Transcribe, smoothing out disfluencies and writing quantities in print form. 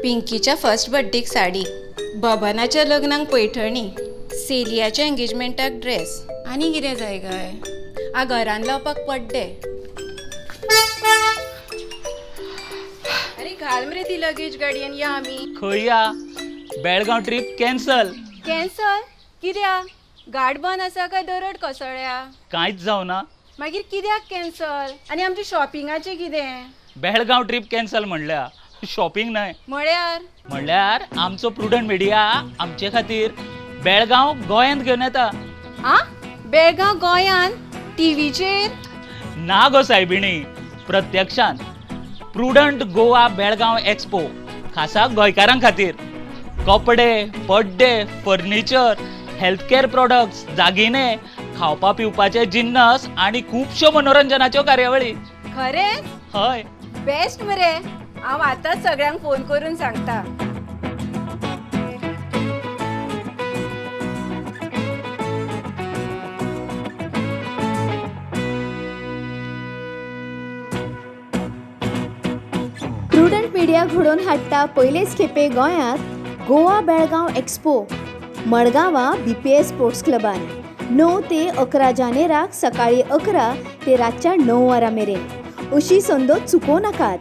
पिंकीच्या first बड्डेक साडी, बबनाच्या लग्नाक Paithani, सेलियाच्या एंगेजमेंटाक dress आनी कितें जाय काय? आ, घरान लावपाक पड्डे. अरे, घाल मरे ती लगेज गाडयेन, या आमी. खंय या? Belgaum trip cancel. कॅन्सल कित्याक? घाट बंद आसा काय दरड कोसळ्ळ्या? कांयच जावना. मागीर कित्याक कॅन्सल? आनी आमच्या शॉपिंगाचें कितें? बेळगांव ट्रीप कॅन्सल म्हणल्या, शॉपिंग न्हय. म्हळ्यार? म्हणल्यार आमचो प्रुडंट मिडिया आमचे खातीर बेळगांव गोंयांत घेवन येता. आ, बेळगांव गोंयान टीव्हीचेर? ना गो सायबिणी, प्रत्यक्षान. प्रुडंट गोवा बेळगांव एक्सपो, खासा गोंयकारां खातीर. कपडे, पड्डे, फर्निचर, हेल्थकेअर प्रोडक्ट्स, दागिने, खावपा पिवपाचे जिन्नस आनी खुबश्यो मनोरंजनाच्यो कार्यावळी. खरेंच? हय. बेस्ट मरे! हांव आतांच सगळ्यांक फोन करून सांगता. प्रुडंट मिडिया घडोवन हाडटा पयलेच खेपे गोंयांत गोवा बेळगांव एक्सपो, मडगांवां बीपीएस स्पोर्ट्स क्लबान, 9 ते 11 जानेराक, सकाळीं 11 ते रातच्या 9 वरां मेरेन. अशी संद चुकोवं नाकात.